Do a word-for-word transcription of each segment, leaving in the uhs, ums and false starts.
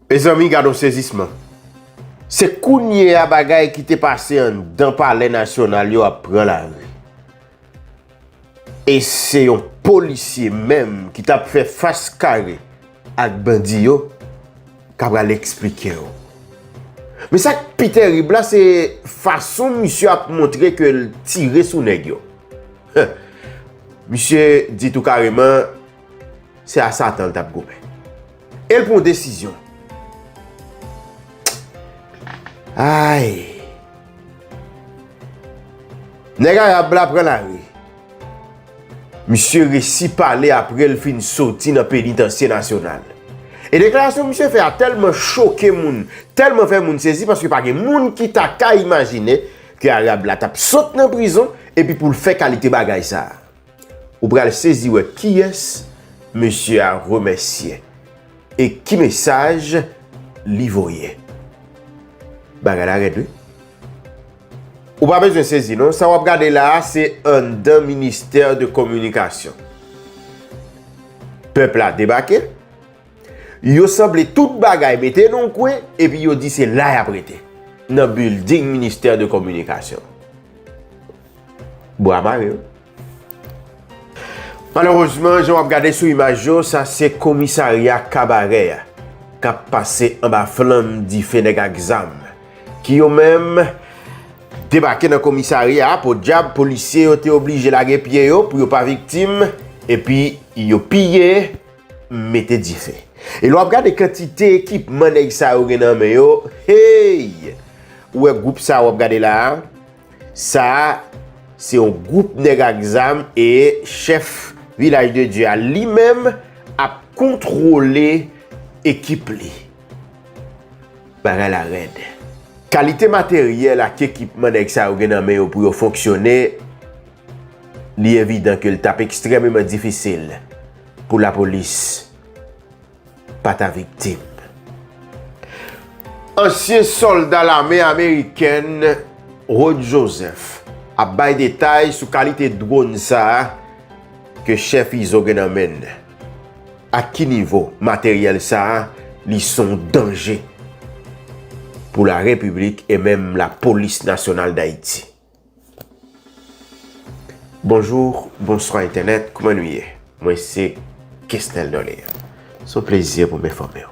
Mezanmi, gad yon sezisman. Se kounye a bagay ki te pase anndan Palè Nasyonal yo ap pran lari. E se yon polisye menm ki t ap fè fas kare ak bandi yo k ap pral eksplike w. Men sa k pi tèrib la, se fason misye ap montre ke l tire sou nèg yo. Misye di tou kareman, se a Satan l t ap goumen. E l pran yon desizyon. Ay! Nèg Arab la pran lari. Misye resi pale apre l fin soti nan Penitansye Nasyonal. E deklarasyon misye fè a tèlman choke moun, tèlman fè moun sezi, paske pa gen moun ki ta ka imajine ke Arab la t ap sot nan prizon epi pou l fè kalite bagay sa a. Ou pral sezi wè kiyès mesye a remèsye e ki mesaj li voye. Bagay la rèd, wi. Ou pa bezwen sezi, non. Sa w ap gade la a, se anndan Ministè de Kominikasyon. Pèp la debake. Yo sanble tout bagay mete nan yon kwen, epi yo di se la y ap rete. Nan bilding Ministè de Kominikasyon. Bwa mare, wi. Malerezman, jan w ap gade sou imaj yo, sa se komisarya Kabarè a k ap pase anba flanm dife nèg ak zam, ki yo menm debake nan komisarya a. Podyab, polisye yo te oblije lage pye yo pou yo pa viktim, epi yo piye, mete dife. E lè w ap gade kantite ekipman nèg sa yo gen nan men yo, hey! Ou wè gwoup sa w ap gade la a? Sa a, se yon gwoup nèg ak zam e chèf Vilaj de Dye a li menm ap kontwole ekip li. Bagay la rèd. Kalite materyèl ak ekipman nèg sa yo gen nan men yo pou yo fonksyone, li evidan ke l t ap ekstrèmeman difisil pou lapolis pa ta viktim. Ansyen sòlda lame amerikèn Rod Joseph ap bay detay sou kalite dwòn sa a ke chèf Izo gen nan men l. Ak ki nivo materyèl sa a li se yon danje pou larepiblik e menm lapolis nasyonal Dayiti. Bonjou, bonswa entènèt, kouman nou ye? Mwen se Kesnel Dorlean. Se yon plezi pou m enfòme w.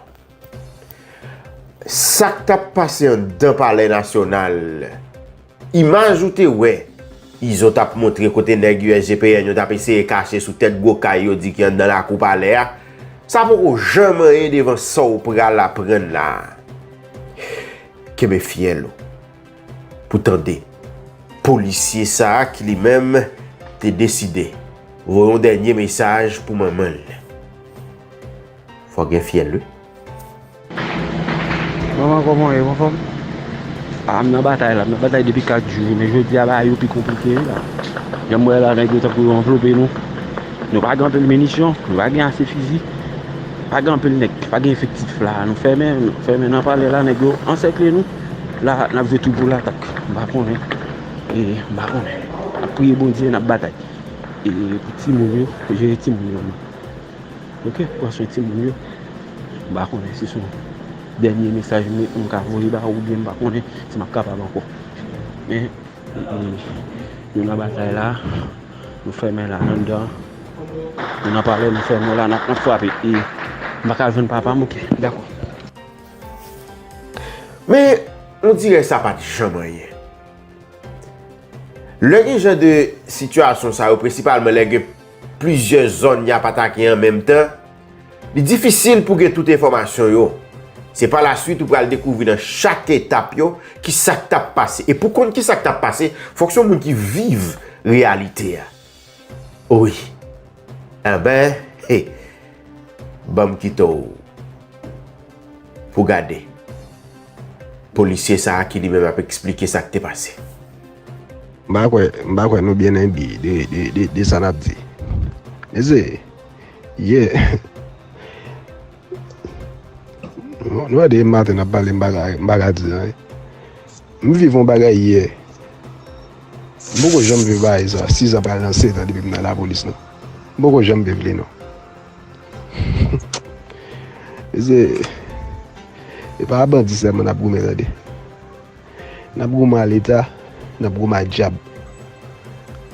Sa k t ap pase anndan Palè Nasyonal, imaj ou te wè Izo t ap montre kote nèg U S G P N yo t ap eseye kache sou tèt gwo kay yo di ki anndan lakou palè a, sa poko janm anyen devan sa w pral aprann la a. Kenbe fyèl ou pou tande polisye sa a ki li menm te deside voye yon dènye mesaj pou manman l. Fò gen fyèl, wi. Manman, kòman w ye? Ou anfòm? A, m nan batay la, m nan batay depi kat jou, men jodi a bagay yo pi konplike wi la. Jan m wè la, nèg yo tankou yo anvlope nou. Nou pa gen anpil minisyon, nou pa gen ase fizi, pa gen anpil nèg, pa gen efektif la. Nou fèmen, nou fèmen nan palè la, nèg yo ansèkle nou. La, n ap jwe tou pou latak. M pa konnen. E, m pa konnen. N ap priye Bondye, n ap batay. E pou timoun yo, jere timoun yo. Oke, pran swen timoun yo. M pa konnen si se yon dènye mesaj m, m ka voye ba ou oubyen m pa konnen si m ap kapab ankò. Men, mm, mm, nou nan batay la, nou fèmen la anndan. Nou nan palè, nou fèmen la, n ap, n ap frape. E m pa ka jwenn papa m, oke, dakò. Men, on dirè sa pa t janm anyen. Lè gen jan de sitiyasyon sa yo, prensipalman lè gen plizyè zòn y ap atake an menm tan, li difisil pou gen tout enfòmasyon yo. Se pa laswit ou pral dekouvri nan chak etap yo ki sa k t ap pase. E pou konn ki sa k t ap pase, fòk se yon moun ki viv reyalite a. Wi. Enben, he, ban m kite w pou gade polisye sa a ki li menm ap eksplike sa k te pase. M pa kwè, m pa kwè nou byen enbi de, de, de, de sa n ap di. Mezye, ye. Nou, nou wè depi maten n ap pale, m pa ka, m pa ka di anyen. M viv yon bagay yè. M poko janm viv bagay sa. Sis an pral nan sèt an depi m nan lapolis, non. M poko janm viv li, non. Se, E pa bandi sèlman n ap goumen, tande. N ap goumen a Leta, n ap goumen a dyab.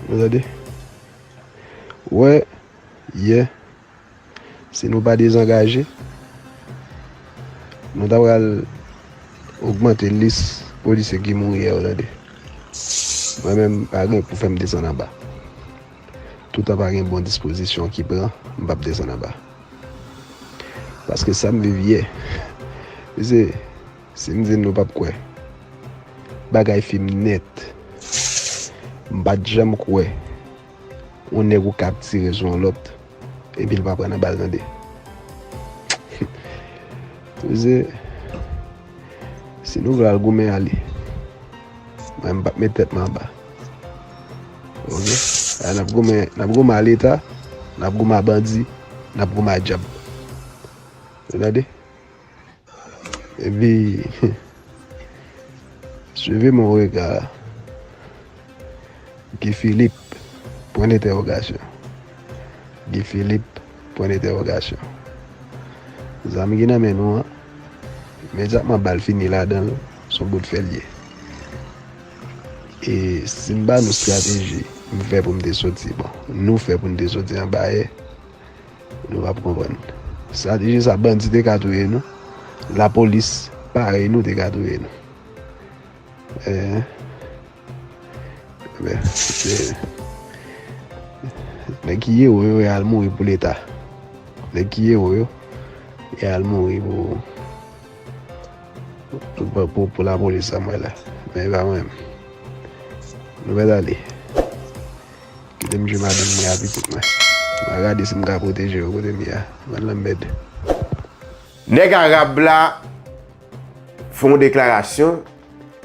Nou tande? Wè, yè, si nou pa dezangaje, nou ta pral ogmante lis polisye ki mouri yè yo, tande. Mwen menm, pa gen pou fè m desann anba. Toutan pa gen bon dispozisyon ki pran, m p ap desann anba. Paske sa m viv yè, mesye, si m di n nou p ap kwè. Bagay fim nèt. M pa t janm kwè yon nèg ou ka ap tire sou yon lòt, epi l pa pran nan bal, tande. Mesye, si nou vle al goumen, ale. Mwen, m p ap met tèt mwen anba. Oke? A, n ap goumen, n ap goumen a Leta, n ap goumen a bandi, n ap goumen a dyab. Ou tande? Epi, suivez mon regard. Guy Philippe, pwen dentèwogasyon. Guy Philippe, pwen dentèwogasyon. Zam ki nan men nou an, imedyatman bal fini ladan l, se yon bout fè l ye. E si m ba nou estrateji m fè pou m te soti, bon, nou fè pou n te soti anba yè, nou p ap konprann. Estrateji sa, bandi te ka touye nou, lapolis parèy nou te ka touye nou. Eh, ben, se nèg ki ewo yo, y al mouri pou Leta. Nèg ki ewo yo, y al mouri pou, pou, pou, pou lapolis, sa m wè la. Men e pa mwen menm. Nou mèt ale. Kite m jwe madanm mwen a pitit mwen. M a gade si m ka pwoteje yo kote m ye a. Mwen lanmèd. Nèg arab la fè yon deklarasyon.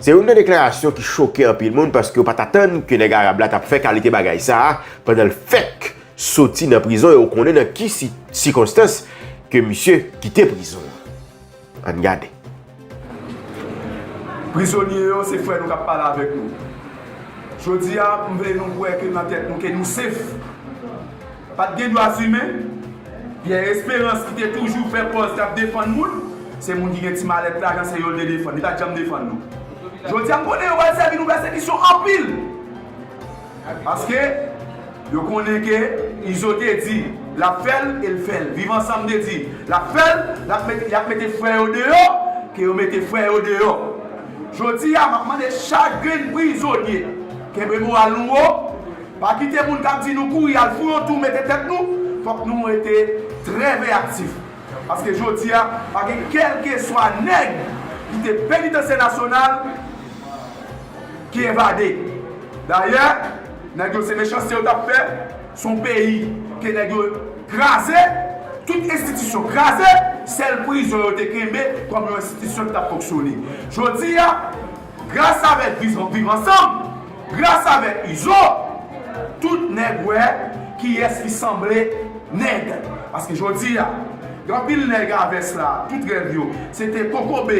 Se youn nan deklarasyon ki choke anpil moun, paske yo pa t atann ke nèg arab la t ap fè kalite bagay sa a pandan l fèk soti nan prizon, e w konnen nan ki si-, sikonstans ke misye kite prizon an. Ann gade. Prizonye yo se frè nou k ap pale avèk nou. Jodi a, m vle nou kwè ke nan tèt nou ke nou sef. Pa t gen dwa imen. Pierre Espérance ki te toujou fè pòz k ap defann moun, se moun ki gen ti malèt lajan, se yo l te defann. Li pa t janm defann nou. Jodi a, m konnen yo pral sèvi nou pèsekisyon anpil. Paske yo konnen ke Izo te di l ap fè l e l fè l. Viv Ansanm te di l ap fè l, l ap mete, y ap mete frè yo deyò, ke yo mete frè yo deyò. Jodi a, m ap mande chak grenn prizonye, kenbe moral nou wo, pa kite moun k ap di nou kouri al fou yon tou mete tèt nou, fòk nou rete trè veyaktif. Paske jodi a, pa gen kèlkeswa nèg ki te penitansye nasyonal ki evade. Dayè, nèg yo se mechanste yo t ap fè, se yon peyi ke nèg yo kraze, tout enstitisyon kraze, sèl prizon yo te kenbe kòm yon enstitisyon ki t ap fonksyone. Jodi a, gras avèk Viv Ansanm, gras avèk Izo, tout nèg wè kiyès ki sanble nèg. Paske jodi a, gen anpil nèg a vès la, tout rèv yo, se te kokobe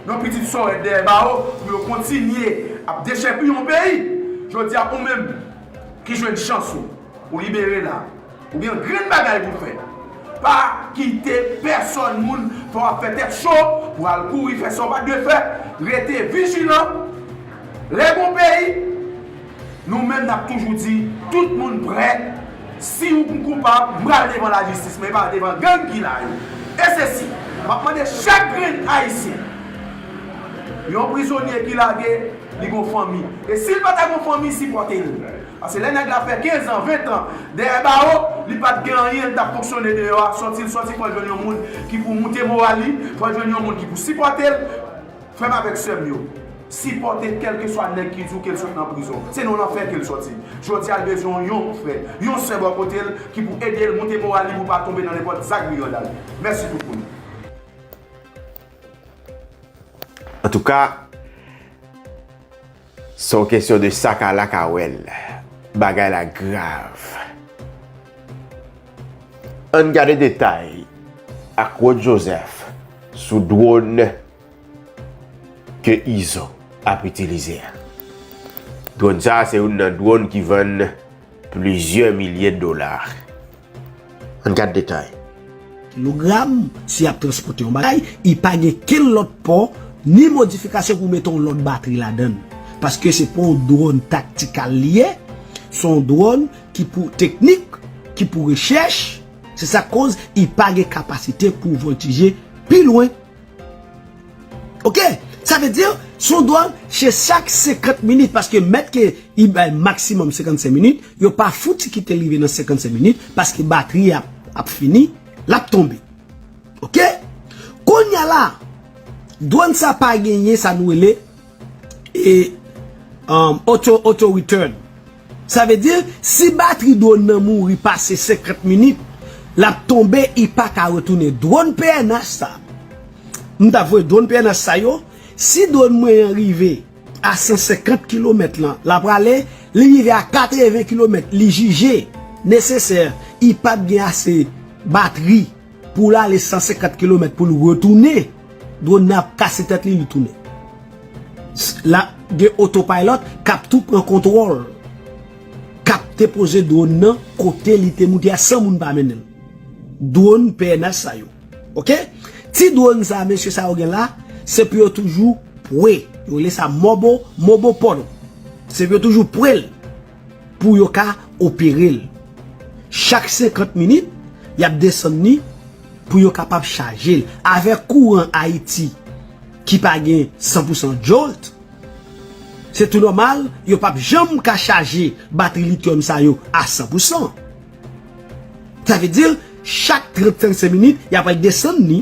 yon pitit sòrèt dèyè bawo pou yo kontinye ap dechèpiye yon peyi. Jodi a, ou menm ki jwenn chans ou, ou libere la, ou gen yon grenn bagay pou fè. Pa kite pèsòn moun fè w ap fè tèt cho pou al kouri fè sa w pa t dwe fè. Rete vijilan. Lè gon peyi, nou menm n ap toujou di, tout moun prè. Si ou koupab, m pral devan lajistis, men pa devan gang ki la yo. E se si, m ap mande chak grenn Ayisyen, yon prizonye ki lage, li gon fanmi. E si l pa ta gon fanmi, sipòte l. Paske lè nèg la fè kenz an, ven an dèyè bawo, li pa t gen anyen, li t ap fonksyone deyò a, sòti l sòti, fò l jwenn yon moun ki pou moute moral li, fò l jwenn yon moun ki pou sipòte l. Frè m avèk sè m yo, sipòte kèlkeswa nèg ki di w ke l sot nan prizon. Se nan lanfè ke l sòti. Jodi a, l bezwen yon frè, yon sè bò kote l ki pou ede l moute moral li pou l pa tonbe nan nenpòt zak brigandaj. Mèsi tout moun. Antouka, se yon kesyon de sa ka la ka wè l. Bagay la grav. Ann gade detay ak Rod Joseph sou dwòn ke Izo ap itilize a. Dwòn sa a se youn nan dwòn ki vann plizyè milye dola. Ann gad detay. kilogram, si y ap transpòte yon bagay, li pa gen kenn lòt pò, ni modifikasyon pou mete yon lòt batri ladan l. Paske se pa yon dwòn taktikal li ye, se yon dwòn ki pou teknik, ki pou rechèch, se sa k koz li pa gen kapasite pou vòltije pi lwen. Oke? Sa vle di, se yon dwòn, se chak senkant minit, paske mèt ke li bay maksimòm senkannsenk minit, yo pa fouti kite l rive nan senkannsenk minit, paske batri ap, ap fini, l ap tonbe. Oke? Kounye a la, dwòn sa pa genyen sa nou rele e, um, auto, auto return. Sa vle di, si batri dwòn nan mouri pase senkant minit, l ap tonbe, li pa ka retounen. Dwòn P N H sa, m ta voye dwòn P N H sa yo, si dwòn mwen an rive a san senkant kilomèt lan, l ap prale, li rive a katreven kilomèt, li jije nesesè, li p ap gen ase batri pou l ale san senkant kilomèt pou l retounen, dwòn nan ap kase tèt li, li tounen. S-, la, gen autopilot k ap tou pran kontwòl, k ap depoze dwòn nan kote li te moute a san moun pa mennen l. Dwòn P N H sa yo. Oke? Ti dwòn sa, mesye sa yo gen la, se pou yo toujou pre. Yo rele sa mobile, mobile pod. Se pou yo toujou pre l pou yo ka opere l. Chak senkant minit, y ap desann li pou yo kapab chaje l. Avèk kouran Ayiti ki pa gen san pou san jolt, se tou nòmal, yo p ap janm ka chaje batri lityòm sa yo a san pou san. Sa vle di, chak trannsenk minit, y ap al desann li,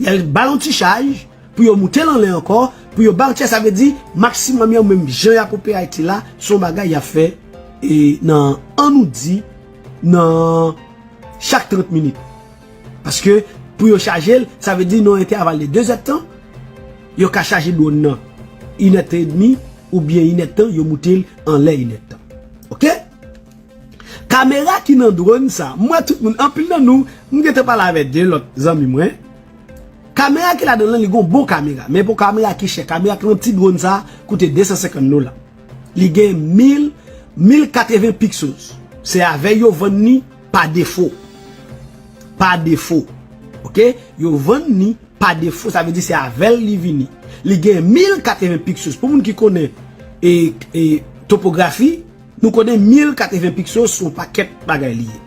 y al ba l yon ti chaj, pou yo moute l anlè ankò, pou yo ba l chaj, sa vle di, maksimòm yo menm jan y ap opere Ayiti la, se yon bagay y ap fè, e, nan, ann nou di, nan chak trant minit. Paske, pou yo chaje l, sa vle di nan yon entèval de de zèdtan, yo ka chaje dwòn nan inèdtan edmi, oubyen inèdtan, yo moute l anlè inèdtan. Oke? Kamera ki nan dwòn sa, m wè tout moun, anpil nan nou, m gentan pale avè de lòt zanmi mwen. Kamera ki ladan l lan, li gon bon kamera, men bon kamera ki chè. Kamera ki nan ti dwòn sa koute de san senkant dola. Li gen mil, mil katreven pixels. Se avè yo vann li pa defo. Pa defo. Oke? Yo vann li pa defo, sa vle di se avè l li vini. Li gen mil katreven pixels. Pou moun ki konnen e, e topografi, nou konnen mil katreven pixels se yon pakèt bagay li ye.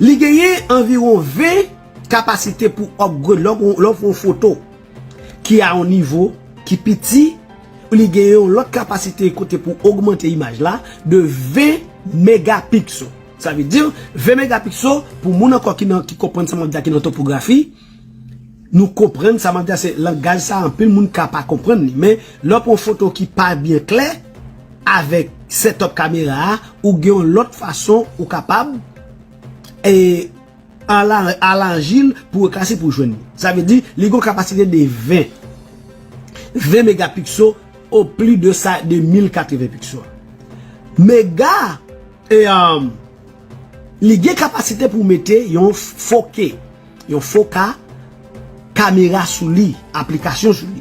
Li genyen anviwon ven kapasite pou upgrade lè w, lè w pran yon foto ki a yon nivo ki piti, li genyen yon lòt kapasite kote pou ogmante imaj la de ven megapixels. Sa vle di, ven megapixels, pou moun ankò ki nan, ki konprann sa m ap di a, ki nan topografi, nou konprann sa m ap di a, se langaj sa, anpil moun ka pa konprann li. Men, lè w pran yon foto ki pa byen klè, avèk setup kamera a, ou gen yon lòt fason ou kapab, e, ala-, alaji l pou reklasi pou jwenn li. Sa vle di, li gen yon kapasite de ven. Ven megapixels, o pli de sa, de mil katreven pixels. Mega, e, um, li gen kapasite pou mete yon foke, yon foka kamera sou li, aplikasyon sou li.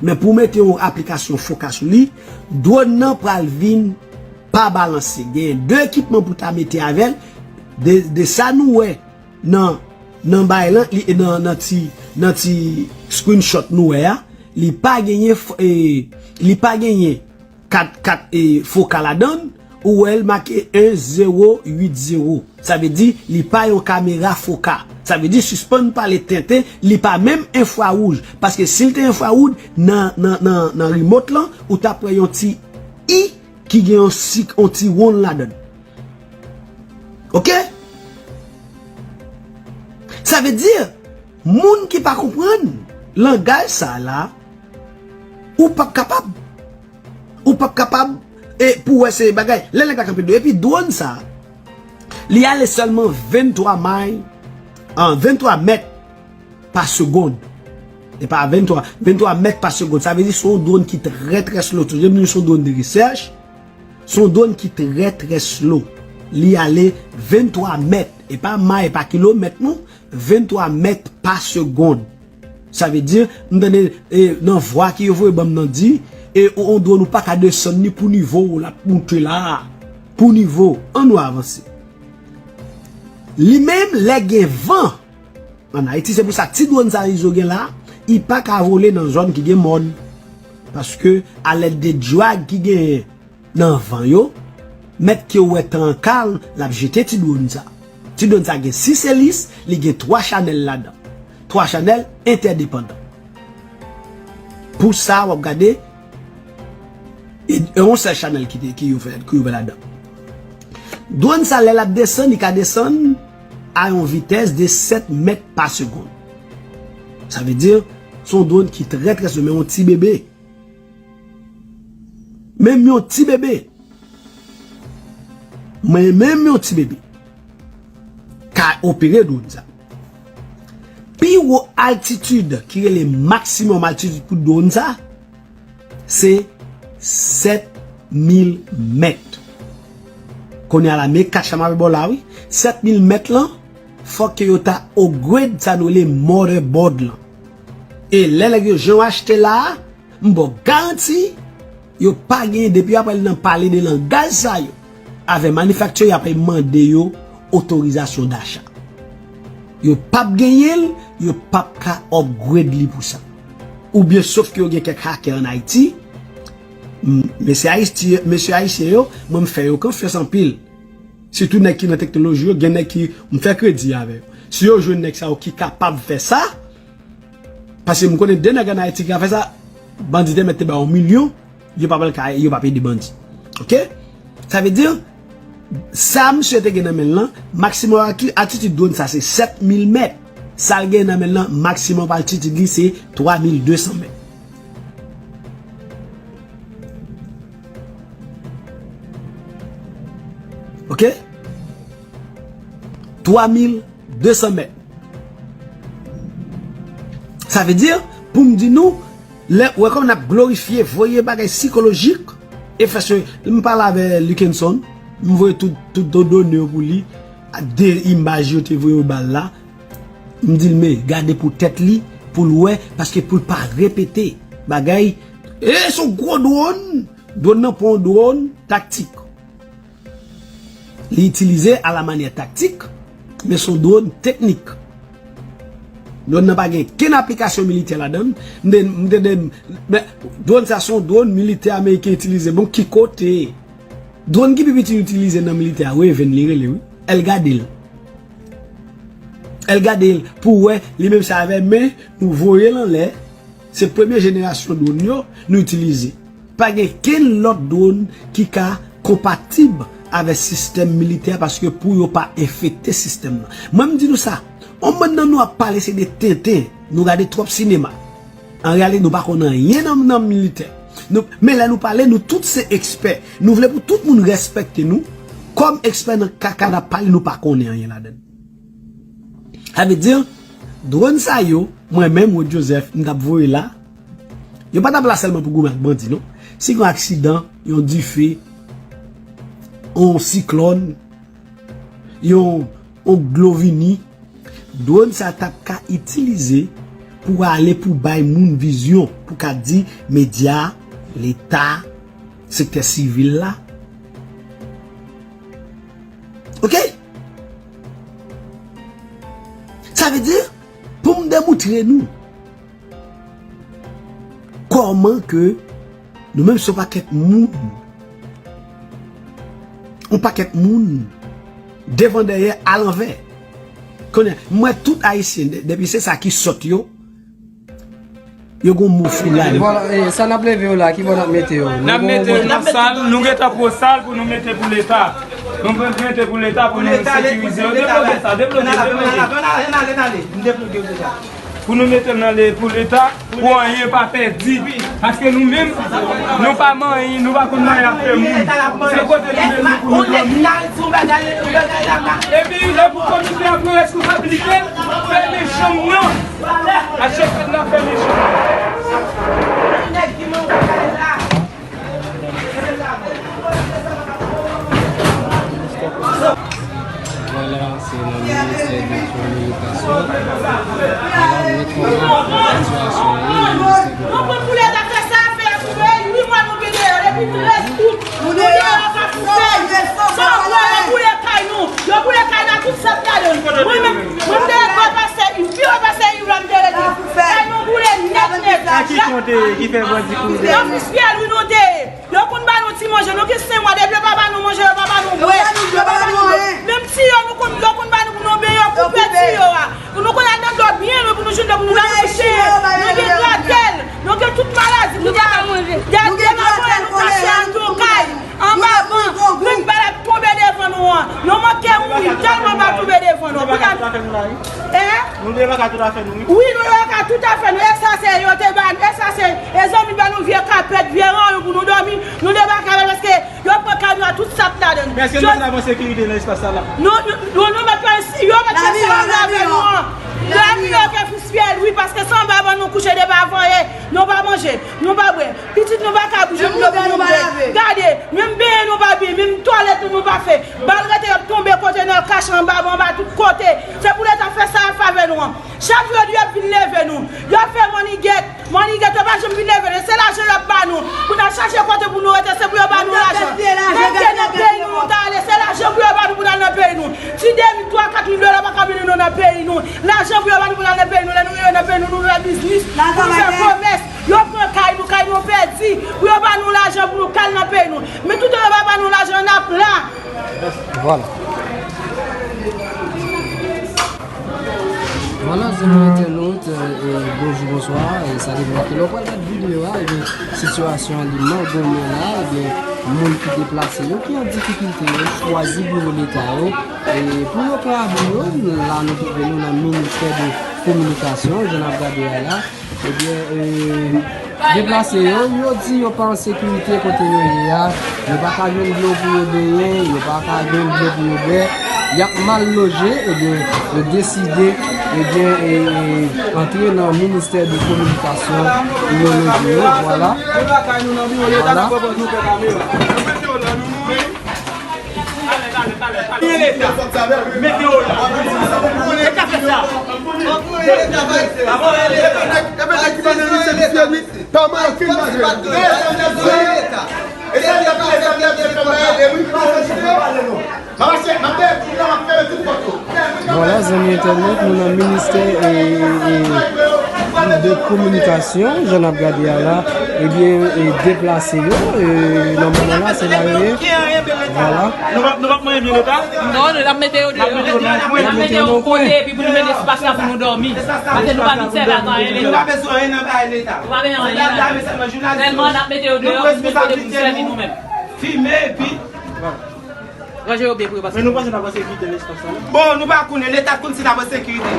Men pou mete yon aplikasyon foka sou li, dwòn nan pral vin pa balanse. Genyen de ekipman pou ta mete avè l. De, de sa nou wè nan, nan bay lan, li, nan, nan ti, nan ti screenshot nou wè a, li pa genyen f-, e, li pa genyen kat, kat, e, foka ladan l, ou wè l make en zewo uit zewo. Sa vle di, li pa yon kamera foka. Sa vle di, sispann pale tenten, li pa menm enfrawouj. Paske si l te enfrawouj, nan, nan, nan, nan remote lan, ou t ap wè yon ti i ki gen yon sik, yon ti wonn ladan l. Oke? Sa vle di, moun ki pa konprann langaj sa la, ou p ap kapab. Ou p ap kapab, e pou wè se bagay, lè nèg la kanpe dwòn. Epi dwòn sa, li ale sèlman venntwa may, an, venntwa mèt pa segonn. E pa venntwa, venntwa mèt pa segonn. Sa vle di se yon dwòn ki trè, trè slow. Tou, se yon dwòn de rechèch. Se yon dwòn ki trè, trè slow. Li ale venntwa mèt. E pa may, e pa kilomèt, non. Venntwa mèt pa segonn. Sa vle di, m tande, e, nan vwa ki yo voye ban m nan di, e, on, on dwòn ou pa ka desann li pou nivo w, l ap moute la. Pou nivo, ann nou avanse. Li menm, lè gen van, ann Ayiti. Se pou sa ti dwòn sa Izo gen la, li pa ka vole nan zòn ki gen mòn. Paske alèd de drag ki genyen nan van yo, mèt ke w wè tan an kalm, l ap jete ti dwòn sa. Ti dwòn sa gen sis elis, li gen twa chanèl ladan. Twa chanèl entèdepandan. Pou sa, w ap gade, e, e yon sèl chanèl ki, te- ki yo fè, ki yo fè ladan. Dwòn sa, lè l ap desann, li ka desann a yon vitès de sèt mèt pa segonn. Sa vle di, se yon dwòn ki trè, trè sou, men yon ti bebe. Menm yon ti bebe. Mwen menm yon ti bebe. Ka opere dwòn sa. Pi wo altitid ki rele maksimòm altitid pou dwòn sa, se sèt mil mèt. Kounye a la, men kat chanm avè bò la, wi. Sèt mil mèt lan, fòk ke yo ta upgrade sa nou rele motherboard lan. E lè nèg yo jan yo achte la a, m ba w garanti, yo pa genyen, depi yo ap al nan pale de langaj sa yo, avè manifakti yo, y ap mande yo otorizasyon dacha. Yo p ap genyen l, yo p ap ka upgrade li pou sa. Oubyen sof ke yo gen kèk hakè ann Ayiti, m- mesye Ayiti- mesye ayisyen yo, mwen m fè yo konfyans anpil. Sitou nèg ki nan teknoloji yo, gen nèg ki m fè kredi avè yo. Si yo jwenn nèg sa yo ki kapab fè sa, paske m konnen de nèg ann Ayiti ki ka fè sa, bandi te mèt te ba yo milyon, yo pa pral ka, yo p ap ede bandi. Oke? Sa vle di, sa misye te gen nan men l lan, maksimòm ati- atitid dwòn sa se sèt mil mèt. Sa l gen nan men l lan, maksimòm altitid li se twa mil de san mèt. Oke? Twa mil de san mèt. Sa vle di, pou m di nou, lè, wè kòm n ap glorifye, voye bagay sikolojik, e fè se, m pale avè Lukenson, m voye tout, tout do- done yo pou li, ak de imaj yo te voye yo ba l la, m di l, men, gade pou tèt li, pou l wè, paske pou l pa repete bagay, e se yon gwo dwòn, dwòn nan pa yon dwòn taktik. Li itilize a la manyè taktik, men se yon dwòn teknik. Dwòn nan pa gen kenn aplikasyon militè ladan l. M te, m te, de- men, dwòn sa se yon dwòn militè ameriken itilize. Bon, ki kote? Dwòn ki pi piti yo itilize nan militè a, Raven li rele, wi. Al gade l. Al gade l pou w wè, li menm sa avè men, nou voye l anlè. Se premye jenerasyon dwòn yo nou itilize. Pa gen kenn lòt dwòn ki ka konpatib avèk sistèm militè paske pou yo pa enfekte sistèm nan. Mwen m di nou sa, yon bann nan nou ap pale se de tenten, nou gade twòp sinema. An reyalite nou pa konn anyen nan, nan militè. Nou, men lè nou pale, nou tout se ekspè. Nou vle pou tout moun respekte nou kòm ekspè nan kaka n ap pale, nou pa konnen anyen ladan l. Sa vle di, dwòn sa yo, mwen menm, Rod Joseph, m t ap voye la, yo pa t ap la sèlman pou goumen ak bandi, non. Si gen yon aksidan, yon dife, yon siklòn, yon, yon dlo vini, dwòn sa t ap ka itilize pou ale pou bay moun vizyon, pou ka di medya, leta, sektè sivil la. Oke? Sa vle di, pou m demoutre nou kòman ke nou menm se yon pakèt moun, yon pakèt moun devan dèyè alanvè. Konnen, m wè tout Ayisyen, de- depi se sa ki sòt yo, yo gon mo foulay. Bon, e, sa n ap leve yo la, ki bò n ap mete yo? N ap mete yo nan sal, nou gentan pran sal pou nou mete pou Leta. Nou mete pou Leta pou nou sekirize yo. Debloke sa, debloke, debloke. Pou nou mete l nan le- pou Leta, pou anyen pa pèdi. Paske nou menm, nou pa manyen, nou pa konn manyen afè moun. Se kote nou menm nou pou nou dòmi. Epi lè pou komite a pran reskonsablite l, fèmen chanm nan. A chèf fèt la, fèmen chanm nan. Vwala, se nan ministè de kominikasyon. Vwala, nou konnen sitiyasyon an wi nan ministè de kominikasyon. Pou Leta fè sa, fè a pou nou, uit mwa nou gen deyò, depi trèz out, nou deyò a pa pou fè. San vre, yo boule kay nou, yo boule kay nou ak tout sa k ladan l. Mwen menm, mwen m te rekòl pastè yon vye Ki te, ki fè bandi kouri dèyè nou. Fis Pyè Lwi nou te ye. Yo konn ba nou ti manje, nou gen senk mwa, depi yo pa ba nou manje, yo pa ba nou bwè, yo pa ba nou dlo. Menm ti yo, nou konn, yo konn ba nou pou nou benyen, yo koupe ti yo a. Pou nou konn al nan dlo byen lwen, pou nou jwenn dlo, pou nou ta kouche. Nou gen gratèl, nou gen tout maladi. Nou pa ka manje. Nou gen gratèl, nou kache ann yon kay. Anba van, grenn bal ap tonbe devan nou an. Nou manke mouri tèlman bal tonbe devan nou. Nou te laka tout afè nou la, wi. Hein? Nou te laka tout afè nou, wi. Wi, nou laka tout afè nou. E sa se yo te ba nou. E sa se, e zanmi ba nou vye kapèt, vye ranyon pou nou dòmi. Nou te pa ka mete paske yo pran kay nou a tout sa k ladan l. Men èske nou mèt la an sekirite nan espas sa la? Nou, nou, nou, nou mèt pa, yo mèt fè sa yo vle avè nou an. Lavi yo ke Fis Pyè Lwi, paske se anba van nou kouche depi avan yè. Nou pa manje, nou pa bwè. Pitit nou pa ka bouje pou yo pou nou bwè. Gade, menm benyen nou pa benyen, menm twalèt nou nou pa fè. Bal rete y ap tonbe kote nou al kache anba, anba tout kote. Se pou Leta fè sa y ap fè avè nou an. Chak jou yo di y ap vin leve nou. Y ap fè mannigèt, mannigèt, yo pa janm vin leve nou. Se lajan y ap ba nou. Pou n al chache kote pou nou rete, se pou yo ba nou lajan. Menm ke nan peyi nou, nou ta ale, se lajan pou yo ba nou pou n al nan peyi nou. Ti de mil, twa, kat mil dola pa ka mennen nou nan peyi nou. Lajan pou yo ba nou pou n al nan peyi nou. Lè nou rive nan peyi nou, nou fè biznis, nou fè komès. Yo pran kay nou, kay nou pèdi. Pou yo ba nou lajan pou nou kal nan peyi nou. Men toutan yo pa ba nou lajan, n ap la. Vwala. Vwala, zanmi entènot, e, bonjou, bonswa, e, sa depann de lè w pral gade videyo a, ebyen, sitiyasyon an li mangonmen la, ebyen, moun ki deplase yo, ki an difikilte yo, chwazi biwo Leta yo, e, pou yo ka abri yo, la nou twouve nou nan ministè de kominikasyon, jan n ap gade a la, Ebyen, e, deplase yo, yo di yo pa an sekirite kote yo ye a, yo pa ka jwenn dlo pou yo benyen, yo pa ka jwenn dlo pou yo bwè, y ap mal loje, ebyen, yo deside, ebyen, e, e, antre nan ministè de kominikasyon pou yo loje yo, vwala. Vwala. Mete yo la. Leta fè sa. Vwala, zanmi entènot, nou nan ministè, e, e, e, de kominikasyon, jan n ap gade a la, ebyen, e, deplase yo, e, nan moman la, se la yo ye. Vwala. Nou p ap, nou p ap manje byen Leta? Non, nou, n ap mete yo deyò. N ap mete yo nan kwen. N ap mete yo yon kote, epi pou nou mete espas la pou nou dòmi. Paske nou pa vin sèvi ak anyen Leta. Nou pa bezwen anyen nan bagay Leta. Nou pa bezwen anyen nan bagay Leta. Sèlman n ap mete yo deyò pou nou kote pou nou sèvi nou menm. Fimen, epi. Ranje yo byen pou yo pase. Men nou panse n ap an sekirite nan espas sa la? Bon, nou pa konnen, Leta konn si n ap an sekirite.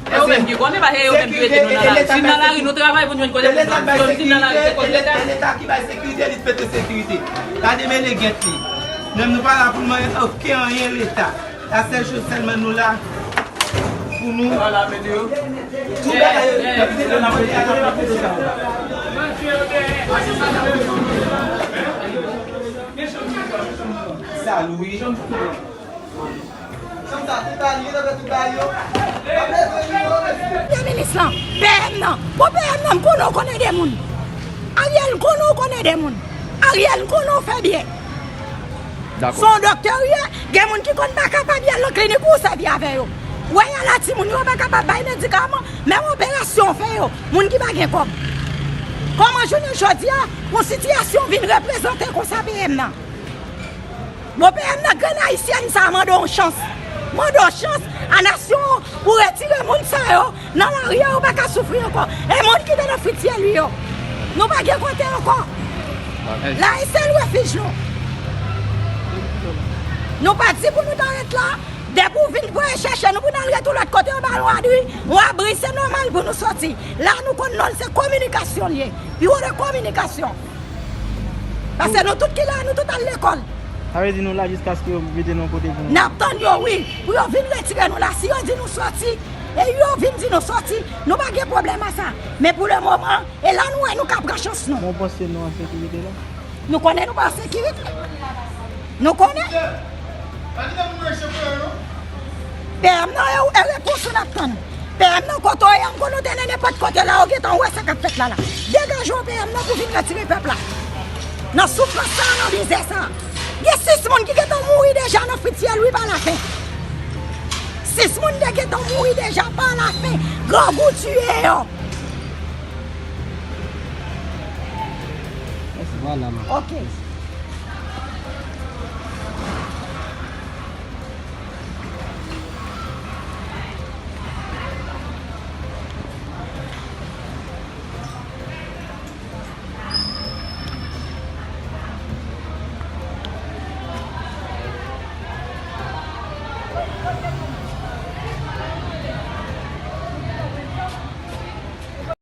E yo menm ki konnen, paske e yo menm ki mete nou nan lari. Si n nan lari, nou travay pou nou jwenn kote pou nou. Si nou nan lari, se kòz Leta. E Leta ki bay sekirite, li t mete sekirite. Gade men legèt li. Menm nou pa la pou nou manyen okenn anyen Leta. La sèl choz sèlman nou la pou nou. Tou bagay yo, n ap kite nou nan pwojè a, n ap kite sa. Sa, Louis. Premye minis lan, P M nan, bon, P M nan, m konnen w konn ede moun. Ariel, m konnen w konn ede moun. Ariel, m konnen w fè byen. Dakò. Se yon doktè w ye, gen moun ki konn pa kapab y al nan klinik pou w sèvi avè yo. W al a timoun yo, yo pa kapab bay medikaman, menm operasyon w fè yo, moun ki pa gen kòb. Kòman jounen jodi a, yon sitiyasyon vin reprezante konsa P M nan? Bon, P M nan, grenn ayisyèn sa a mande yon chans. Mande yon chans a nasyon an pou retire moun sa yo nan lari a, yo pa ka soufri ankò. E moun ki te nan Fritz Pierre Louis yo, nou pa gen kote ankò. La e sèl refij nou. Nou pa di pou nou ta ret la. Depi w vin voye chèche nou pou n al ret yon lòt kote, yo ba nou abri, yon abri, se nòmal pou nou soti. La nou konn non l se kominikasyon l ye. Biwo de kominikasyon. Paske nou tout ki la, nou tout al lekòl. Sa vle di nou la jiskaske yo mete nou yon kote pou nou. N ap tann yo, wi, pou yo vin retire nou la. Si yo di nou soti, e yo vin di nou soti, nou pa gen pwoblèm a sa. Men pou le moman, e la nou wè nou ka pran chans nou. Bon, w panse nou an sekirite la? Nou konnen nou pa an sekirite. Nou konnen. P M nan, e, e repons ou n ap tann. P M nan, kote w ye a, m konnen w te nan nenpòt kote la, ou gentan wè sa k ap fèt la la. Degaje w, P M nan, pou vin retire pèp la nan soufrans sa a, nan mizè sa a. Gen sis moun ki gentan mouri deja nan Fritz Pierre Louis pa lafen. Sis moun te gentan mouri deja pa lafen. Grangou tiye yo. Vwala, man. Ok.